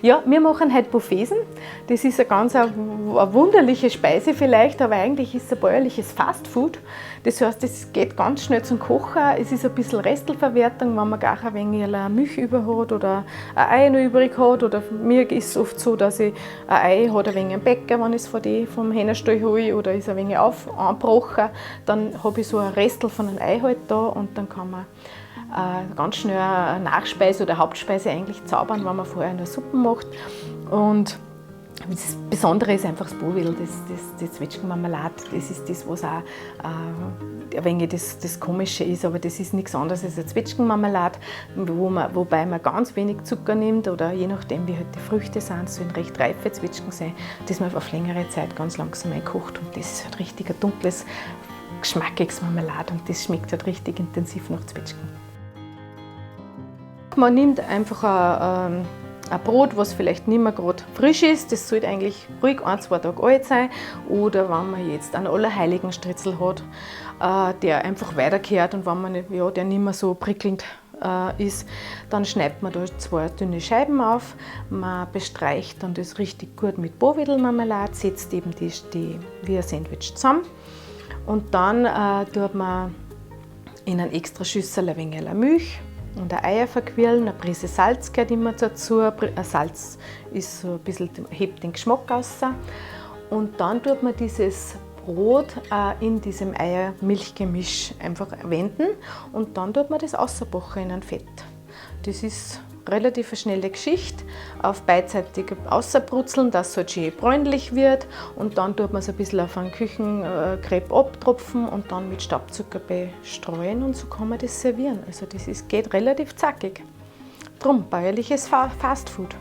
Ja, wir machen heute Bofesen. Das ist eine ganz eine wunderliche Speise vielleicht, aber eigentlich ist es ein bäuerliches Fastfood. Das heißt, es geht ganz schnell zum Kochen. Es ist ein bisschen Restelverwertung, wenn man gar ein wenig Milch über hat oder ein Ei noch übrig hat. Oder mir ist es oft so, dass ich ein Ei hat ein wenig am Bäcker, wenn ich es vom Hähnerstall hole, oder ist ein wenig angebrochen. Dann habe ich so ein Restel von einem Ei halt da und dann kann man ganz schnell eine Nachspeise oder Hauptspeise eigentlich zaubern, wenn man vorher eine Suppe macht. Und das Besondere ist einfach das Bovidel, die Zwetschgenmarmelade, das ist das, was auch ein wenig das Komische ist, aber das ist nichts anderes als eine Zwetschgenmarmelade, wobei man ganz wenig Zucker nimmt oder je nachdem, wie halt die Früchte sind, sollen recht reife Zwetschgen sein, das man auf längere Zeit ganz langsam einkocht und das ist halt richtig ein dunkles, geschmackiges Marmelade und das schmeckt halt richtig intensiv nach Zwetschgen. Man nimmt einfach ein Brot, was vielleicht nicht mehr grad frisch ist, das sollte eigentlich ruhig ein, zwei Tage alt sein. Oder wenn man jetzt einen Allerheiligenstritzel hat, der einfach weiterkehrt und wenn man nicht, ja, der nicht mehr so prickelnd ist, dann schneidet man da 2 dünne Scheiben auf. Man bestreicht dann das richtig gut mit Bovidelmarmelade, setzt eben die wie ein Sandwich zusammen. Und dann tut man in ein extra Schüssel ein wenig Milch und ein Eier verquirlen, eine Prise Salz gehört immer dazu. Salz ist so ein bisschen, hebt den Geschmack raus. Und dann tut man dieses Brot in diesem Eier-Milch-Gemisch einfach wenden und dann tut man das ausbacken in ein Fett. Das ist relativ eine schnelle Geschichte, auf beidseitig ausbrutzeln, dass es halt schön bräunlich wird und dann tut man es ein bisschen auf einen Küchenkrepp abtropfen und dann mit Staubzucker bestreuen und so kann man das servieren. Also das geht relativ zackig. Drum, bäuerliches Fastfood.